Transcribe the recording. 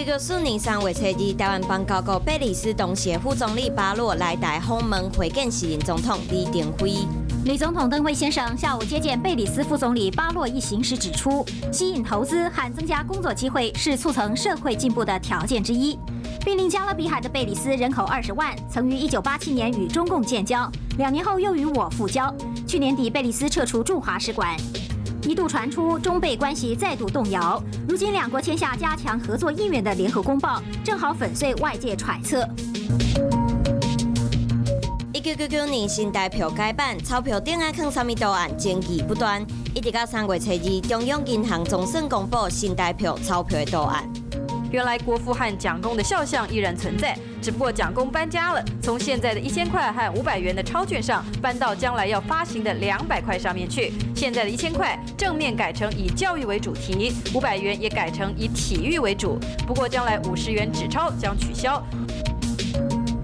1994年3月初二，台灣邦交國貝里斯當時副總理巴洛來台訪問，會見時任總統李登輝。李總統登輝先生下午接見貝里斯副總理巴洛一行時指出，吸引投資和增加工作機會是促成社會進步的條件之一。瀕臨加勒比海的貝里斯人口20萬，曾於1987年與中共建交，2年後又與我復交。去年底，貝里斯撤出駐華使館，一度傳出中貝關係再度動搖。如今兩國簽下加強合作意願的聯合公報，正好粉碎外界揣測。1999年新台票改版，鈔票頂愛囥啥物圖案，爭議不斷。一直到3月初二，中央銀行總算公布新台票鈔票的圖案。原來國父和蔣公的肖像依然存在，只不過蔣公搬家了，從現在的1000塊和500元的鈔券上搬到將來要發行的200塊上面去。現在的一千塊正面改成以教育為主題，500元也改成以體育為主。不過將來50元紙鈔將取消。